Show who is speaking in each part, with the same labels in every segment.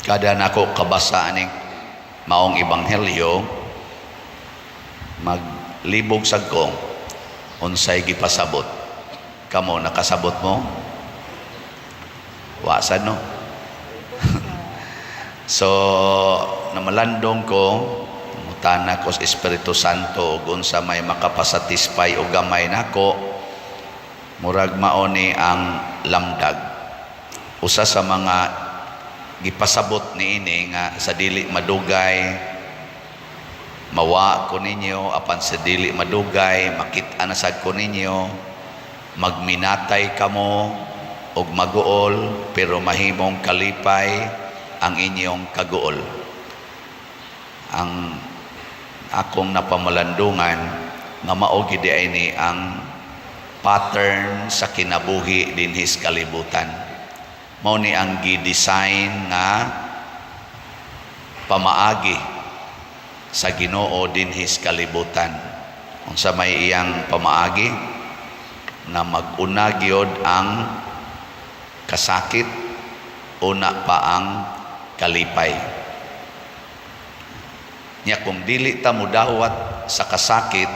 Speaker 1: Kada nako kabasa aning maong ebanghelyo, maglibog sad ko unsay gipasabot. Kamo, nakasabot mo? Wa sad, no? So namalandong ko, mutana ko sa Espiritu Santo ug unsa may makapasatisfy og gamay nako. Murag mao ni ang lamdag. Usa sa mga gipasabot niini nga sa dili madugay mawa ko ninyo, apan sa dili madugay makit-an na sad ko ninyo. Magminatay kamo og maguol, pero mahimong kalipay ang inyong kaguol. Ang akong napamalandungan nga mao gid ay ni ang pattern sa kinabuhi dinhi sa kalibutan. Mao ni ang gi-design nga pamaagi sa Ginoo dinhi sa kalibutan. Unsa may iyang pamaagi? Na mag-una gyud ang kasakit, una pa ang kalipay. Nya kung dili ta mudawat sa kasakit,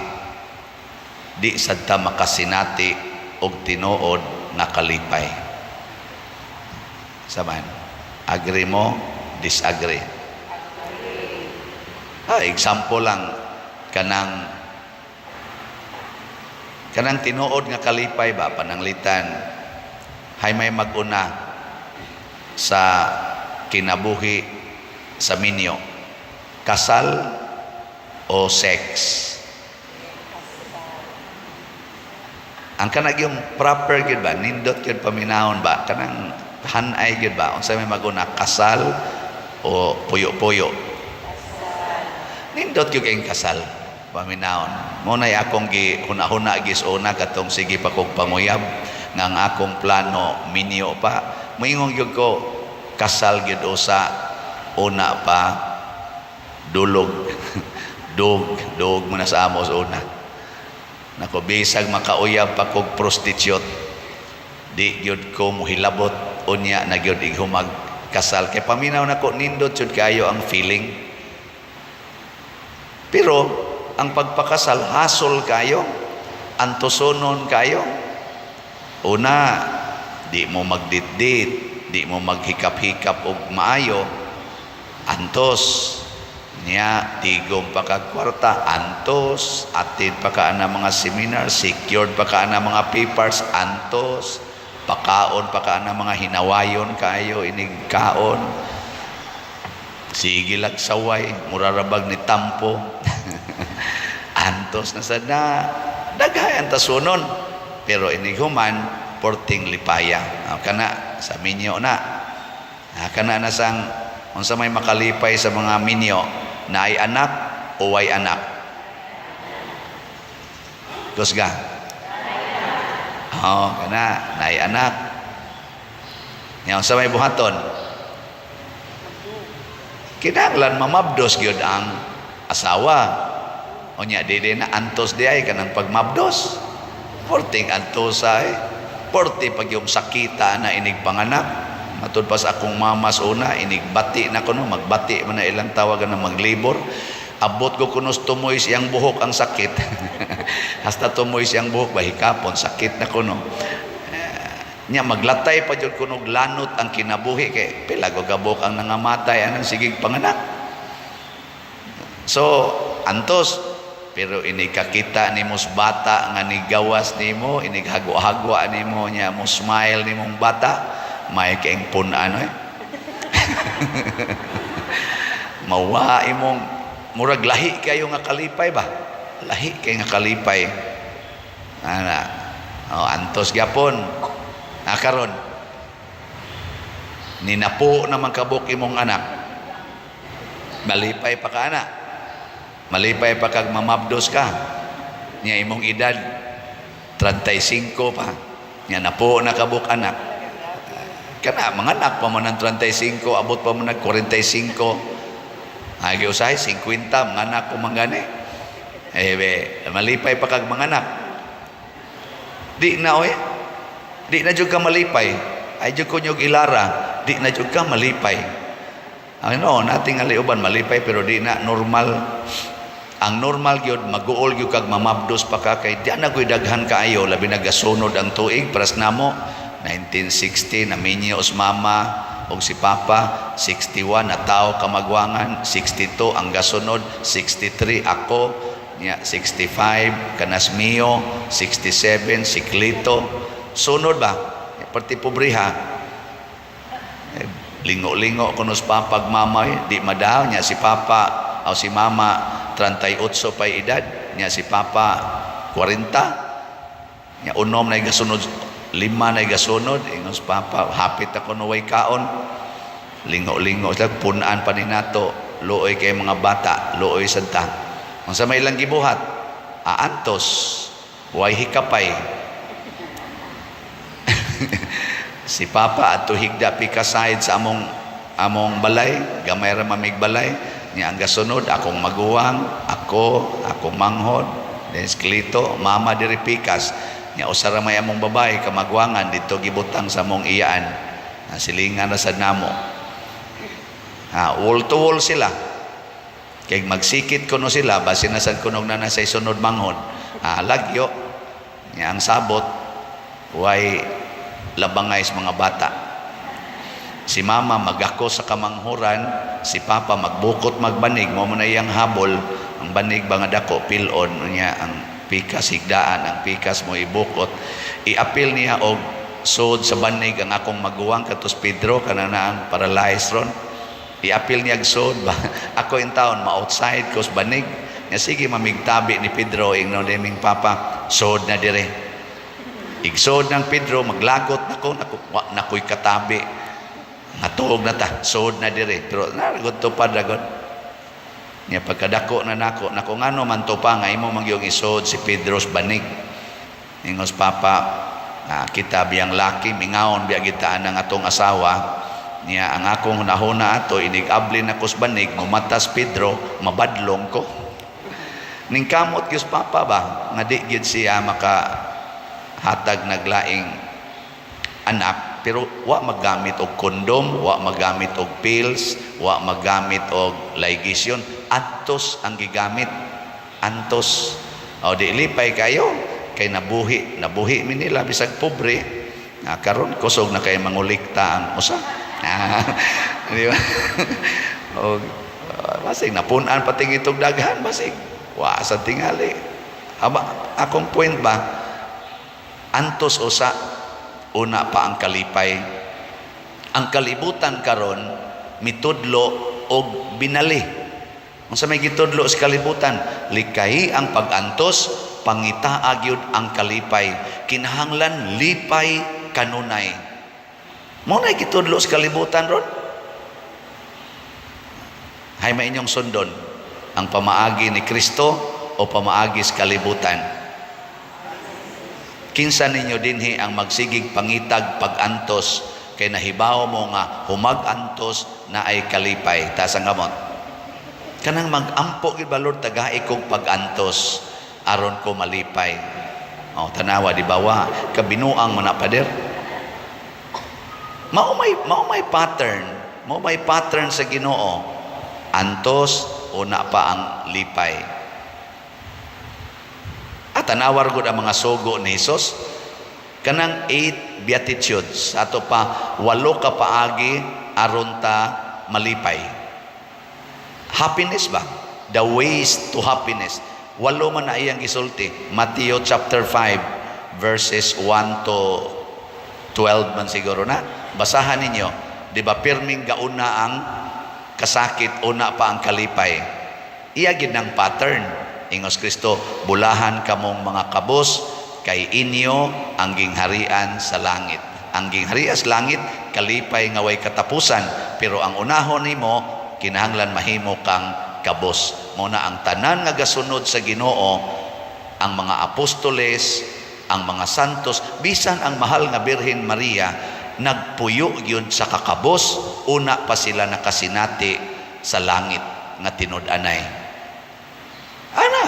Speaker 1: di sad ta makasinati og tinuod nga kalipay. Saman, agree mo, disagree? Ah, example lang, kanang tinuod nga kalipay ba, pananglitan hay may mag-una sa kinabuhi sa minyo, kasal o sex? Ang kanang yung proper gyud ba, nindot gyud paminahon ba, kanang hanay gyud ba, unsa may mag-una, kasal o puyo-puyo? Nindot gyud kayong kasal paminahon. Mo nay akong gi huna-huna gis una katong sige pa kog panguyab nga ang akong plano minyo pa. Moingon gyud ko, kasal gyud usa, una pa dulog. Dug dug mo na sa amo sa una. Nako, bisag makauyab pa kog prostitute, di gyud ko mohilabot unya na gyud ighumag kasal, kay paminaw nako, nindot jud kayo ang feeling. Pero ang pagpakasal, hasol kayo, antusonon kayo. Una, di mo magditdit, di mo maghikap-hikap og maayo, antos. Niya tigom pa kag kwarta, antos. Atid pa ka ana mga seminar, secured pa ka ana mga papers, antos. Pakaon pa ka ana mga hinawayon kayo inig kaon. Sige lag saway, murarabag ni tampo. Antos na sad na, daghay ang tasunon. Pero inig human, porting lipaya. Ah, kana sa minyo na. Ah, kana na sang unsa may makalipay sa mga minyo, naay anak o way anak? Kusga. Oh, kana naay anak. Nya unsa may buhaton? Kinahanglan mamabdos gyud ang asawa. Unya dili na antos di ay kanang pagmabdos. Porting antosa eh. Porte pag yung sakita na inig panganak. Matud pa sa akong mama sa una, inig bati na kuno, magbati man na ilang tawagan na maglibor. Abot ko kuno tumoy siyang buhok ang sakit. Hasta tumoy siyang buhok, bahikapon, sakit na kuno. Nya maglatay pa jud kuno lanot ang kinabuhi kay pila ko kabuk ang nangamatay anang sigig panganak. So, antos, pero ini kakita nimo sa bata nga nigawas nimo, inig hagwa-hagwa nimo, nya mo smile nimong bata, may kaing pun-an eh. Mawa imong murag lahi kayo nga kalipay ba? Lahi kay nga kalipay. Ana. Oh, antos gyapon. Ah, karon ninapo naman kabuk imong anak. Malipay pa ka ana. Malipay pa kag mamabdos ka. Nya imong edad 35 pa. Nya napo na kabuk anak. Kana mga anak pa man ng 35, abot pa man ng 45. Ay usahay 50 mga anak ko man gani. Eh be, malipay pa kag mga anak. Di na oy. Di na jud ka malipay. Ay jud ko nyog ilara, di na jud ka malipay. Ano, nating uban malipay, pero di na normal. Ang normal gyud, maguol gyud kag mamabdos pa ka kay di na ko'y daghan kaayo, labi nagasunod ang tuig. Paras namo, 1960 naminyo os mama og si papa, 61 na tao kamagwangan, 62 ang gasunod, 63 ako nya, 65 kanas mio, 67 si Clito. Sunod ba, perti pobriha. Eh, lingo-lingo kuno sa papa ug mama eh, di madaw nya si papa o si mama, 38 pa edad nya, si papa 40 nya, unom na gasunod, lima na gasunod. Ingon sa papa, "Hapit ako no way kaon." Lingo-lingo sila, punan pa ni nato, luoy kay mga bata, luoy sad ta. Unsa may ilang gibuhat? Aantos, way hikapay. Si papa adto higda pika side sa among balay, gamay ra mamig balay niya. Ang gasunod akong maguwang, ako, akong manghod, then si Clito, mama diri pikas niya. Usa ra may among babae kamagwangan dito gibutang sa among iyaan. Ah, silingan ra sad namo. Ha, wall to wall sila. Kay magsikit kuno sila, basin na sad kunog na nasa isunod manghod. Ah, lagyo. Nya ang sabot, way labangay sa mga bata. Si mama magako sa kamanghuran, si papa magbukot magbanig, mao mo na iyang habol, ang banig ba nga dako pilon niya, ang pikas higdaan, ang pikas mo ibukot. Iapil niya og sud sa banig ang akong maguwang katos Pedro kana na ang paralyzed ron. Iapil niya og sud ba. Ako in town ma-outside ko sa banig. Nga sige mamigtabi ni Pedro, ingnon niming papa, "Sud na dire." Igsod ng Pedro, maglagot nako, nako, wa nakoy katabi. Natuog na ta, sud na dire. Pero naragot tupad ragot. Nya pagkadako na nako, nako, ngano man to pa nga imo mangyong isod si Pedro sa banig? Ingos papa, ah, kita biyang laki, mingawon biya kita ang atong asawa. Niya ang akong hunahuna ato, inig abli na ko sa banig, mumatas Pedro, mabadlong ko. Ning kamot gyud papa ba, nga di gyud siya maka hatag naglaing anak, pero wa magamit og kondom, wa magamit og pills, wa magamit og ligation. Antos ang gigamit, antos. O di lipay kayo kay nabuhi, nabuhi mi nila bisag pobre. Ah, karon kusog na kay mangulikta ang usa. Ah, di ba? O basig napun-an pati itog daghan, basig wa sa tingali. Aba, akong point ba, antos usa, una pa ang kalipay. Ang kalibutan karon mitudlo og binali. Unsa may gitudlo sa kalibutan? Likayi ang pag-antos, pangitaa gyud ang kalipay. Kinahanglan lipay kanunay. Mao na gitudlo sa kalibutan ron. Hay may inyong sundon, ang pamaagi ni Kristo o pamaagi sa kalibutan? Kinsa ninyo dinhi ang magsigig pangitag pag-antos kay nahibaw mo nga humag-antos na ay kalipay? Taas ang kamot. Kanang mag-ampo gid ba, "Lord, tagai kog pag-antos aron ko malipay." Oh, tanawa, di ba wa kabinuang man na, pader? Mao may pattern, mao may pattern sa Ginoo. Antos, una pa ang lipay. At tanawar gud ang mga sugo ni Jesus, kanang eight beatitudes, ato pa walo ka paagi aron ta malipay. Happiness ba? The ways to happiness. Walo man na iyang gisulti. Matthew chapter 5 verses 1 to 12 man siguro na. Basahan ninyo. Di ba pirming gauna ang kasakit, una pa ang kalipay? Iya gid ng pattern. Ingos Kristo, "Bulahan kamong mga kabos kay inyo ang gingharian sa langit." Ang gingharian sa langit, kalipay nga way katapusan, pero ang unahon nimo kinahanglan mahimo kang kabos. Mao na ang tanan nga gasunod sa Ginoo, ang mga apostoles, ang mga santos, bisan ang mahal nga Birhen Maria, nagpuyo gyud sa kakabos, una pa sila nakasinati sa langit nga tinud-anay. Ana,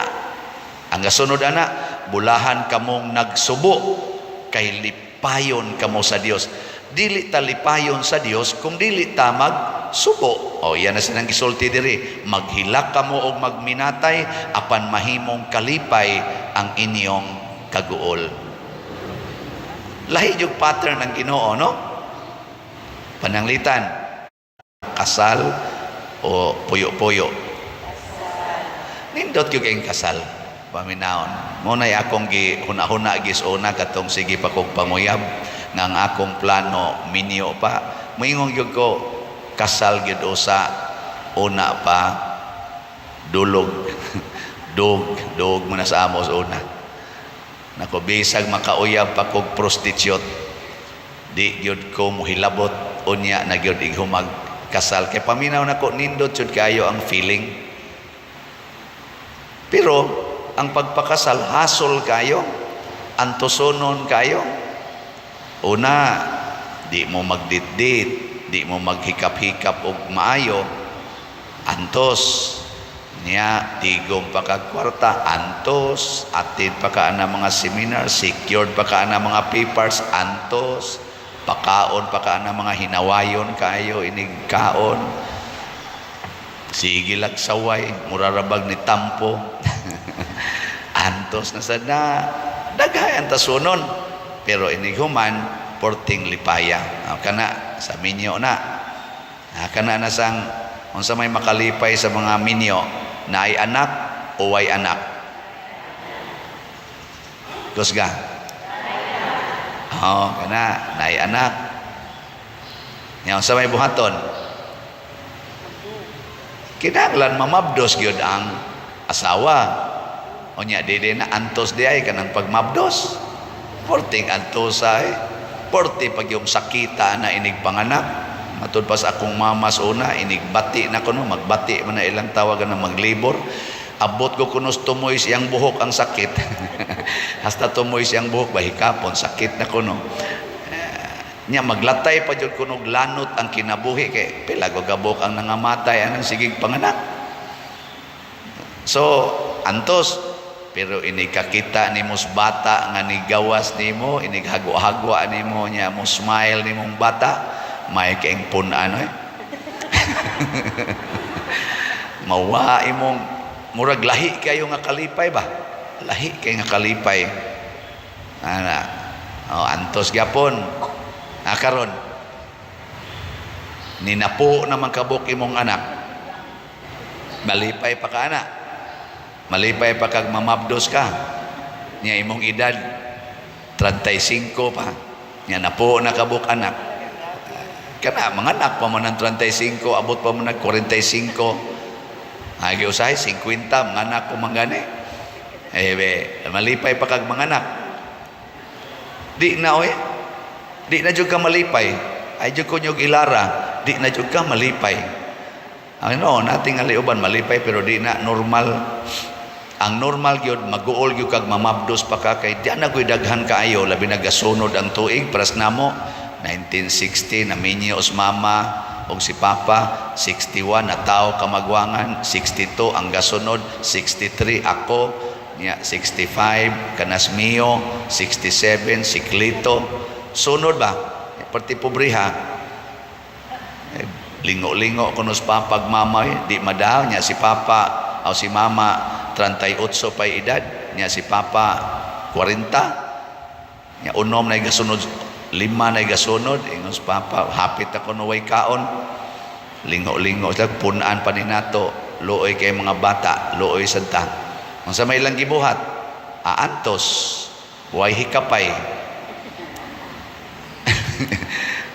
Speaker 1: ang gasunod ana, "Bulahan kamong nagsubo kay lipayon kamo sa Dios." Dili ta lipayon sa Dios kung dili ta magsubo. subo. O yan na silang gisulti diri, maghilak kamo og magminatay apan mahimong kalipay ang inyong kaguol. Lahi yung pattern ng Ginoo, no? Pananglitan, kasal o puyo-puyo? Nindot gyud kayong kasal. Paminawon. Mao na'y akong gi huna-huna gis una katong sige pa kog panguyab nga ang akong plano minyo pa. Moingon gyud ko, kasal gyud usa una pa, dulog. Dug, dug mo na sa amo sa una. Nako, bisag makauyab pa kog prostitute, di gyud ko mohilabot unya na gyud ighumag kasal kay paminaw nako, nindot jud kayo ang feeling. Pero ang pagpakasal, hasol kayo, antusonon kayo. Una, di mo magditdit, di mo maghikap-hikap og maayo, antos. Niya, tigom pa kag kwarta, antos. Attend pa ka na mga seminar, secured pa ka na mga papers, antos. Pakaon pa ka na mga hinawayon kayo, inig kaon. Sige lag saway, murarabag ni tampo. Antos na sad na, daghay ang tasunon. Pero inig human, porting lipaya. Ah, kana, sa minyo na. Ah, kana na sang, unsa may makalipay sa mga minyo, naay anak o way anak? Kusga. Oh, kana, naay anak. Nya unsa may buhaton? Kinahanglan mamabdos gyud ang asawa. Unya dili na antos di ay kanang pagmabdos. Porting antosa eh. Porte pag yung sakita na inig panganak. Matud pa sa akong mama sa una, inig bati na kuno, magbati man na ilang tawagan na maglibor. Abot ko kuno tumoy siyang buhok ang sakit. Hasta tumoy siyang buhok, bahikapon, sakit na kuno. Nya maglatay pa jud kuno lanot ang kinabuhi kay pila ko kabuk ang nangamatay anang sigig panganak. So, antos, pero inig kakita nimo sa bata nga nigawas nimo, inig hagwa-hagwa nimo nya mo smile nimong bata, may kaing pun-an eh. Mawa imong murag lahi kayo nga kalipay ba? Lahi kay nga kalipay. Ana. Oh, antos gyapon. Ah, karon ninapo naman kabuk imong anak. Malipay pa ka ana. Malipay pa kag mamabdos ka. Nya imong edad 35 pa. Nya napo na kabuk anak. Kana mga anak pa man ng 35, abot pa man ng 45. Ay usahay 50 mga anak ko man gani. Eh be, malipay pa kag mga anak. Di na oy. Di na jud ka malipay. Ay jud ko nyog ilara, di na jud ka malipay. Ano, nating aliuban malipay pero di na normal. Ang normal gyud maguol gyud kag mamabdos pa ka kay di na ko'y daghan kaayo, labi nagasunod ang tuig. Paras namo 1960 na minyo mama og si papa, 61 na tao kamagwangan, 62 ang gasunod, 63 ako niya, 65 kanas mio, 67 si Clito. Sunod ba perti pobriha eh, lingo-lingo kuno sa papa ug mama eh, di madaw niya si papa o si mama 38 pa edad niya, si papa 40 niya, unom na gasunod, lima na gasunod. Ingon sa papa, hapit ako no way kaon. Lingo-lingo sila, punaan pa ni nato, luoy kay mga bata, luoy sad ta. Unsa may ilang gibuhat? Aantos, way hikapay.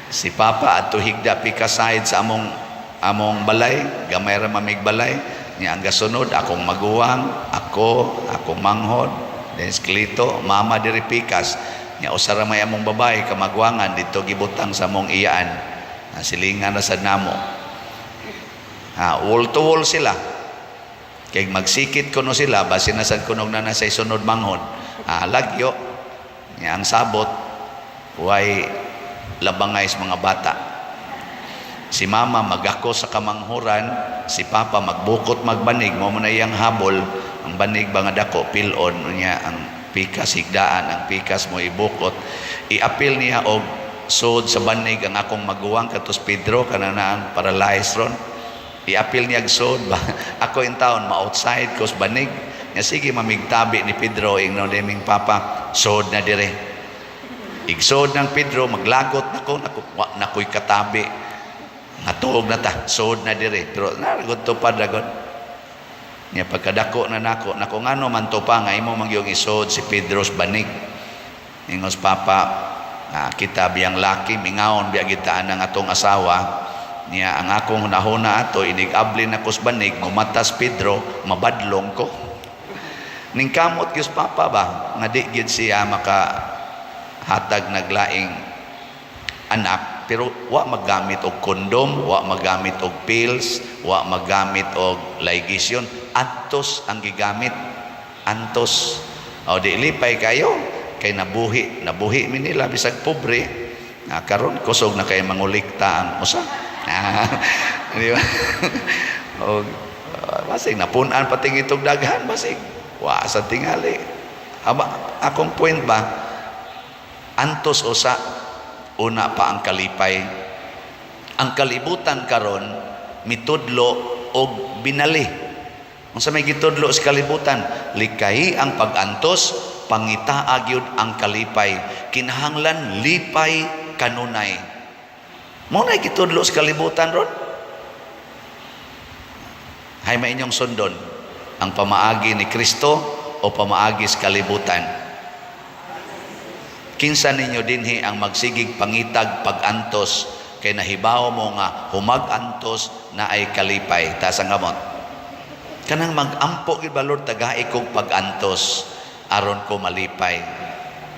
Speaker 1: Si papa adto higda pikaside sa among balay, gamay ra mamig balay niya. Ang gasunod akong maguwang, ako, akong manghod, then si Clito, mama diri pikas niya. Usa ra may among babae kamagwangan dito gibutang sa among iyaan. Silingan ra sad namo. Ha, wall to wall sila. Kay magsikit kuno sila, basin na sad kuno na nasa isunod manghod. Ah, lagyo. Nya ang sabot, way labangay sa mga bata. Si mama magako sa kamanghuran, si papa magbukot magbanig, mo na iyang habol, ang banig ba nga dako, pilon niya ang pikas higdaan, ang pikas mo ibukot. Iapil niya og Sud sa banig ang akong maguwang katos Pedro kana na ang paralyzed ron. Iapil niya sud ba. Ako in town ma-outside ko sa banig. Nya sige mamigtabi ni Pedro, ingnon niming papa, "Sud na dire." Igsod ng Pedro, maglagot nako, nako, wa nakoy katabi. Natuog na ta, sud na dire. Pero naragot to pa dagot. Nya pagkadako na nako, nako, ngano man to pa nga imo magyong isod si Pedro sa banig? Ingos papa, kita biyang laki, mingawon biya kita ang atong asawa. Niya ang akong hunahuna ato, inig ablin ako sa banig, mumatas Pedro, mabadlong ko. Ning kamot gyud papa ba nga di gyud siya maka hatag naglaing anak, pero wa maggamit og kondom, wa maggamit og pills, wa maggamit og ligation. Antos ang gigamit, antos. O di lipay kayo kay nabuhi, nabuhi mi nila bisag pobre. Na karon kusog na kay mangulikta ang usa. Ah, di ba? O basig napun-an pati itong daghan, basig wa sa tingali. Aba, akong point ba, antos usa, una pa ang kalipay. Ang kalibutan karon mitudlo og binali. Unsa may gitudlo sa kalibutan? Likayi ang pag-antos, pangitaa gyud ang kalipay. Kinahanglan lipay kanunay. Mao na gitudlo sa kalibutan ron. Hay may inyong sundon, ang pamaagi ni Kristo o pamaagi sa kalibutan? Kinsa ninyo dinhi ang magsigig pangitag pag-antos kay nahibaw mo nga humag-antos na ay kalipay? Taas ang kamot. Kanang mag-ampo gyud ba, "Lord, tagai kog pag-antos aron ko malipay."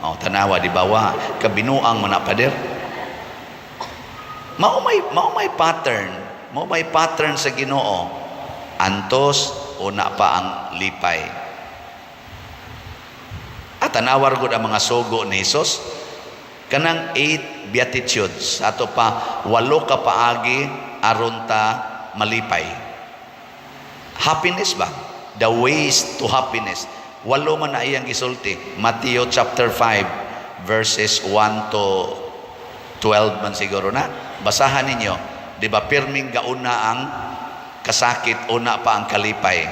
Speaker 1: Oh, tanawa, di ba wa kabinuang man na, pader? Mao may pattern, mao may pattern sa Ginoo. Antos, una pa ang lipay. At tanawar gud ang mga sugo ni Jesus, kanang eight beatitudes, ato pa walo ka paagi aron ta malipay. Happiness ba? The ways to happiness. Walo man na iyang gisulti. Matthew chapter 5 verses 1 to 12 man siguro na. Basahan ninyo. Di ba pirming gauna ang kasakit, una pa ang kalipay?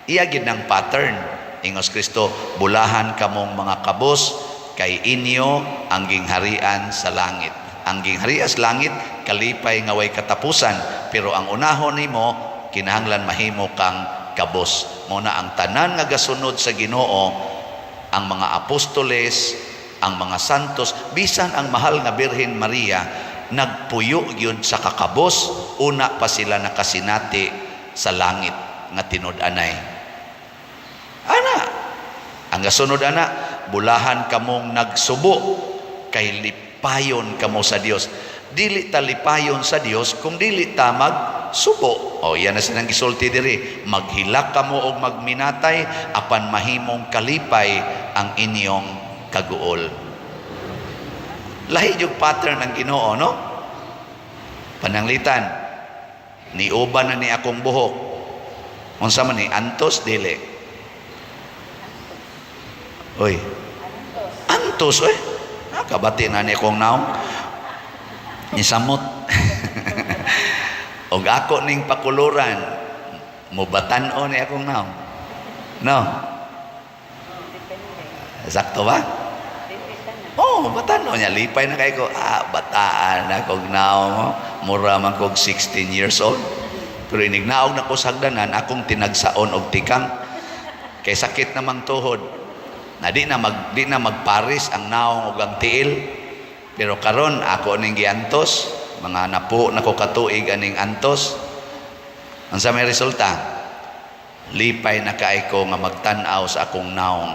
Speaker 1: Iya gid ng pattern. Ingos Kristo, "Bulahan kamong mga kabos kay inyo ang gingharian sa langit." Ang gingharian sa langit, kalipay nga way katapusan, pero ang unahon nimo kinahanglan mahimo kang kabos. Mao na ang tanan nga gasunod sa Ginoo, ang mga apostoles, ang mga santos, bisan ang mahal nga Birhen Maria, nagpuyo yun sa kakabos, una pa sila nakasinati sa langit nga tinud-anay. Ana, ang gasunod ana, "Bulahan kamong nagsubo kay lipayon kamo sa Dios." Dili ta lipayon sa Dios kung dili ta magsubo. O yan na silang gisulti diri, "Maghilak kamo og magminatay apan mahimong kalipay ang inyong kaguol." Lahi yung pattern ng Ginoo, no? Pananglitan, niuban na ni akong buhok. Unsa man ni, antos dili? Oy. Antos oy. Nakabati na ni akong naong. Nisamot. Og ako ning pakuluran, mubatan-o ni akong naong. No?
Speaker 2: Depende.
Speaker 1: Sakto ba?
Speaker 2: Depende na.
Speaker 1: Oh, batan-o niya. Lipay na kay ko. Ah, bataan na kog naong. Mura man kog 16 years old. Pero inignaog na ko sa hagdanan, akong tinagsaon og tikang. Kay sakit namang tuhod. Na di na magparis ang naong ug ang tiil. Pero karon ako ning giantos, mga napo na ko katuig aning antos. Ang sa may resulta, lipay na kay ko nga magtan-aw sa akong naong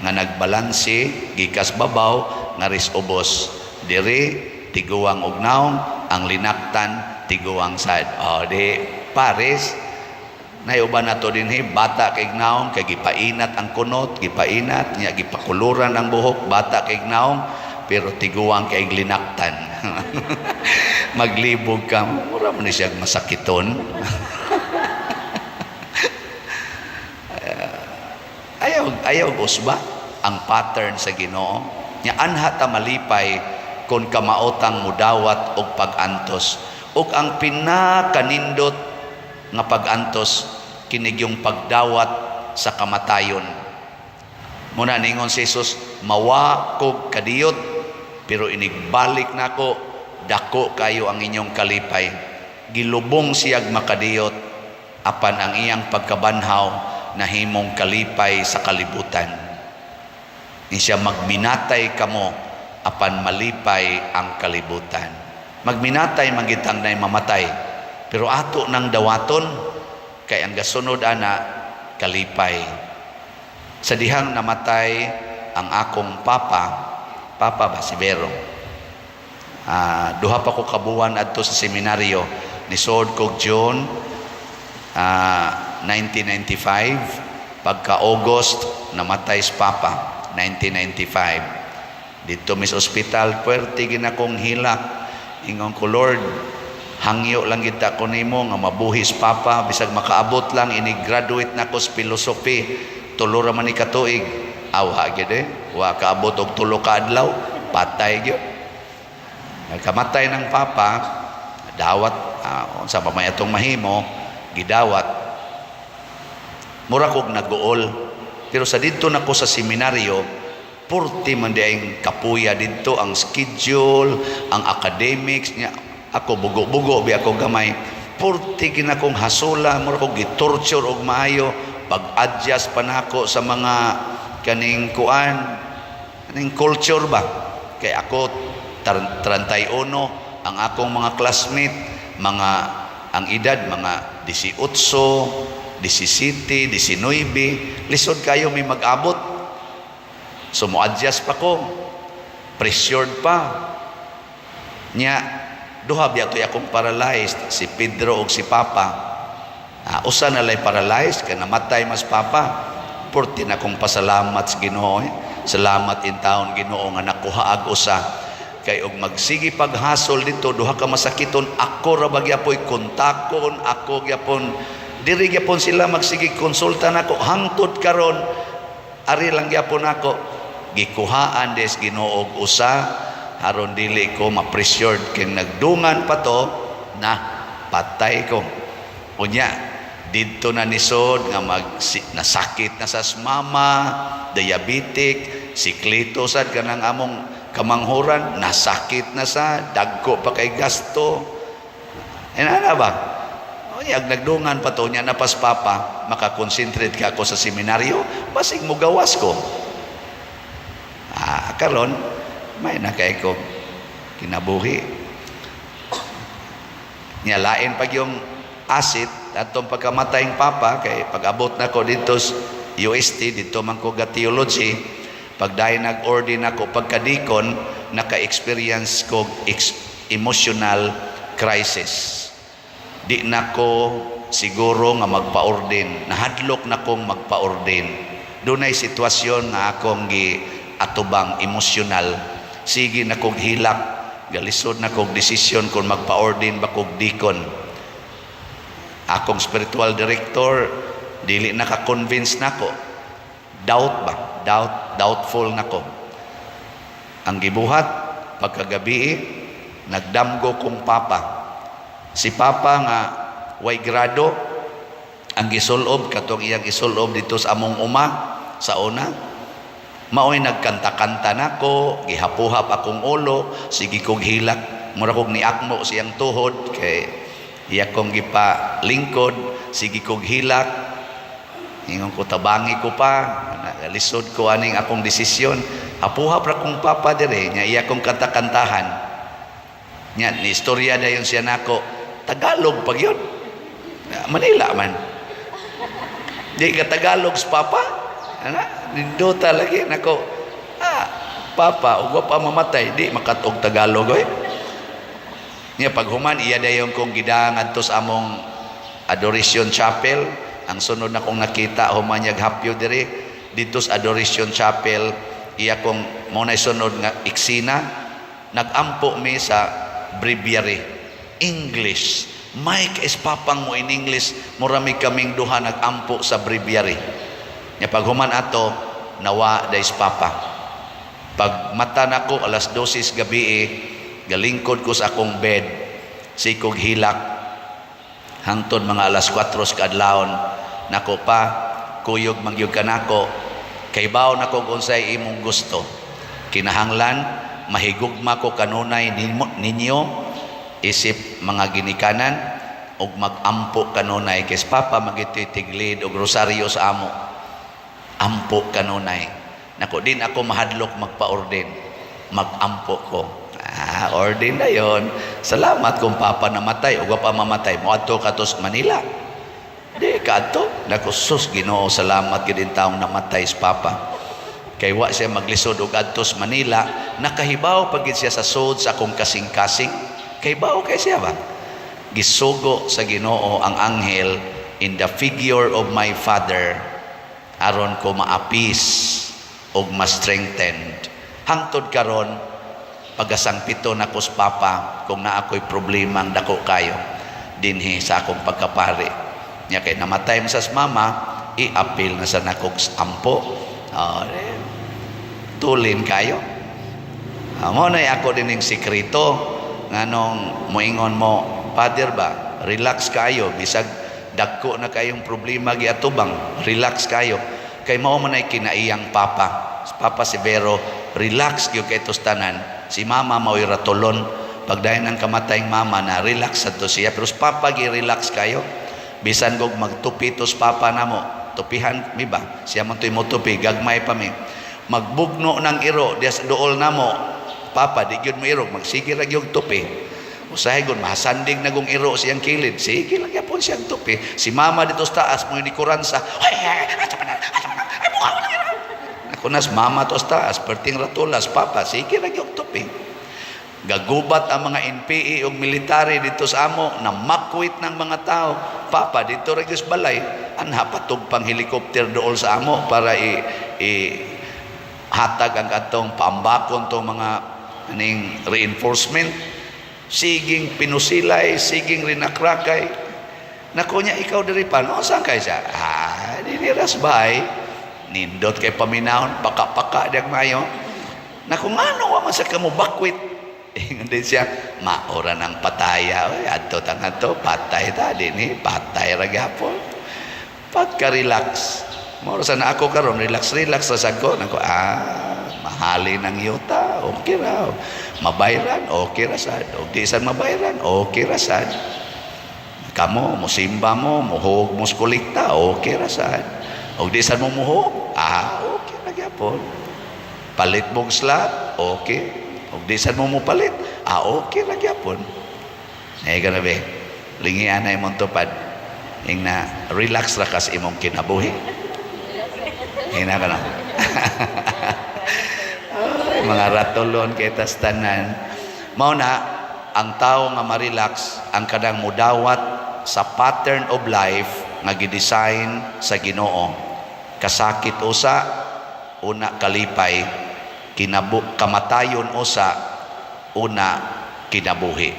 Speaker 1: nga nagbalanse gikas babaw ngaris ubos diri, tiguang og naong, ang linaktan tiguang sad. Oh, di pares. Nayuban na to dinhi, bata kay naong kay gipainat ang kunot, gipainat niya, gipakuluran ang buhok, bata kay naong pero tiguang kay linaktan. Maglibog ka, mura mo ni siya masakiton. Ayaw ayaw usba ang pattern sa Ginoo. Nya anha ta malipay. Kung kamaotang mudawat og pag-antos. Ug ang pinakanindot nga pag-antos kini yung pagdawat sa kamatayon. Muna ningon si Jesus, "Mawa kog kadiyot, pero inigbalik nako, dako kayo ang inyong kalipay." Gilubong siyag makadiyot, apan ang iyang pagkabanhaw nahimong kalipay sa kalibutan. Ni siya, "Magminatay kamo apan malipay ang kalibutan." Magminatay man gitang nay mamatay, pero ato nang dawaton kay ang gasunod ana kalipay. Sa dihang namatay ang akong papa, papa ba si Vero? 2 pa ko kabuwan adto sa seminaryo. Nisod kog June 1995, pagka August namatay si papa 1995. Dito mis ospital, puwerte ginakong hilak. Ingon ko, "Lord, hangyo lang kita ko nimo nga mabuhi si papa bisag makaabot lang ini graduate na ko sa philosophy, 3 ra man ni katuig." Awa gyud eh, wa kaabot og 3 ka adlaw, patay gyud. Nagkamatay ng papa, dawat, unsa pa may atong mahimo, gidawat. Mura kog naguol. Pero sa didto nako sa seminaryo, purti man di ang kapuya didto, ang schedule, ang academics niya. Ako bugo-bugo bi ako gamay. Purti ginakong hasula, mura kog gitorture og maayo, pag-adjust pa nako sa mga kaning kuan, kaning culture ba. Kay ako 31, ang akong mga classmate, mga ang edad mga 18, 17, 19, lisod kayo may mag-abot. So mo-adjust pa ko. Pressured pa. Nya duha biya to'y akong paralyzed, si Pedro ug si Papa. Usa na lay paralyzed kay namatay mas Papa. Purti na kong pasalamat sa Ginoo. Eh. Salamat in taon, Ginoo, nga nakuha ag usa. Kay og magsige paghasol dito, duha ka masakiton, ako ra ba gyapoy kontakon, ako gyapon diri gyapon sila magsige konsulta nako hangtod karon, ari lang gyapon ako. Gikuhaan des Ginoo og usa aron dili ko ma-pressured, kay nagdungan pa to na patay ko. Unya didto na nisod nga mag si, nasakit na sa mama, diabetic, siklito sad kanang among kamanghuran, nasakit na sa dagko pa kay gasto. Ana ba? Unya nagdungan pa to nya napas papa, makakonsentrate ka ako sa seminaryo, basig mo gawas ko. Karon may na kay ko kinabuhi. Nya lain pag yung asit atong pagkamatay ng papa, kay pag-abot na ko dito sa UST, dito man ko ga theology, pag dahil nag-ordain ako pagkadikon, naka-experience ko emotional crisis. Di na ko siguro nga magpa-ordain, nahadlok na kong magpa-ordain. Dunay sitwasyon nga akong gi atubang emosyonal, sige na kog hilak, galisod na kog desisyon kung magpa-ordain ba kog deacon. Akong spiritual director dili naka-convince nako. Doubt ba, doubt, doubtful nako. Ang gibuhat, pagkagabi nagdamgo kong papa. Si papa nga way grado, ang gisulob katong iyang isulob dito sa among uma sa una, maoy nagkanta-kanta nako, gihapuhap akong ulo, sige kog hilak, mura kog niakmo siyang tuhod kay iya kong gipa lingkod, sige kog hilak. Ingon ko, "Tabangi ko pa, lisod ko aning akong desisyon." Hapuhap ra kong papa dire nya iya kong kanta-kantahan. Nya ni istorya dayon siya nako, Tagalog pag yun. Manila man. Di ka Tagalog sa papa. Ana, nindota lagi nako. Ah, papa, ug wa pa mamatay, di makatog Tagalog oy. Nya paghuman iya dayon kong gidang adto sa among Adoration Chapel. Ang sunod na kong nakita human niya hapyo diri dito sa Adoration Chapel, iya kong mo na sunod nga eksena, nagampo mi sa breviary English. Mike is papang mo in English, murami kaming duha nagampo sa breviary. Nya paghuman ato, nawa dais papa. Pag mata nako alas 12 gabi eh, galingkod ko sa akong bed, sikog hilak hangtod mga alas 4 sa kaadlawon. Nako pa, kuyog man gyud ka nako, kay bawo nako kung unsay imong gusto. Kinahanglan mahigugma ko kanunay ninyo isip mga ginikanan ug magampo kanunay, kay si Papa magititig-lead og rosaryo sa amo. Ampo kanunay. Nako, din ako mahadlok magpa-ordain, magampo ko. Ah, ordain na yon. Salamat kung Papa namatay o pa mamatay, moadto ka to sa Manila. Di kaadto. Nako, sus, Ginoo, salamat gid taong namatay sa Papa. Kay wa siya maglisod og adto sa Manila, nakahibaw pag siya sa sud sa akong kasing-kasing. Kahibaw kay siya ba? Gisugo sa Ginoo ang anghel in the figure of my father aron ko maapis og ma-strengthened. Hangtod karon, pagasangpito nako sa Papa kung naa ko'y problema ang dako kayo dinhi sa akong pagkapari. Nya kay namatay man sa mama, i-apil na sa nakog ampo. Oh, eh, tulin kayo. Ah, mo na ako din yung sikreto nganong moingon mo, "Father ba, relax kayo bisag dagko na kayong problema giatubang, relax kayo." Kay mao man ay kinaiyang Papa. Si Papa Severo, relax gyud kay tanan. Si Mama mao'y ratulon. Pagdayon ang kamatayng mama na relax adto siya, pero si Papa gi relax kayo. Bisan gog magtupi to sa Papa namo, tupihan mi ba? Siya man to'y motupi, gagmay pa mi. Magbugno ng iro diya sa duol namo. Papa, di gyud mo iro, magsige ra gyud tupi. Usahay gud mahasandig na gong iro siyang kilid. Sige lang gyapon siyang tupi. Si Mama dito sa taas mo ni kuransa. Ay, ay, ay, ay, mukha mo lang iro. Ako nas mama to sa taas, perting ratulas, Papa, sige ra gyud tupi. Gagubat ang mga NPA ug military dito sa amo, namakwit ng mga tao. Papa, dito ra gyud sa balay. Anha patug pang helicopter dool sa amo para i hatag ang atong paambakon tong mga aning reinforcement. Siging pinusilay, siging rinakrakay. Naku niya, ikaw diri pa, no? Saan kay siya? Ah, dinhi ras bay. Nindot kay paminawon, paka-paka diyang mayo. Naku, ngano wa man sa kamo bakwit? Ingon din siya, maura ng pataya. Oy, adto tang adto, patay ta dinhi, patay ra gyapon. Pagka-relax. Mao sa na ako karon, relax relax ra sad ko. Nako, ah, mahali ng yuta, okay ra. Mabayran, okay ra sad. Og di sad mabayran, okay ra sad. Kamo, musimba mo, muhog mo sa kolekta, okay ra sad. Og di sad mo muhog, ah, okay ra gyapon. Palit mong slot, okay. Og di sad mo mupalit, ah, okay ra gyapon. Eh, ganabi, lingian na imong tupad. Ing na, relax ra kas imong kinabuhi. Ing na ka na. Ay, mga ratulon kay tas tanan. Mao na, ang tao nga ma-relax, ang kanang mudawat sa pattern of life nga gidesign sa Ginoo. Kasakit usa, una kalipay, kinabu kamatayon usa, una kinabuhi.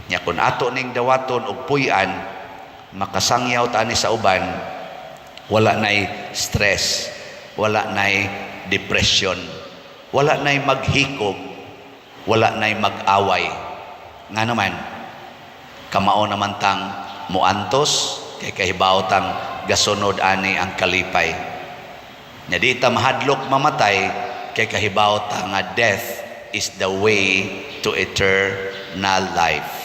Speaker 1: Nya kung ato ning dawaton og puy-an, makasangyaw ta ani sa uban, wala nay stress, wala nay depression, wala nay maghikog, wala nay mag-away. Nga naman, kamao naman tang muantos, kay kahibaw tang gasunod ani ang kalipay. Nya di ta mahadlok mamatay, kay kahibaw ta nga death is the way to eternal life.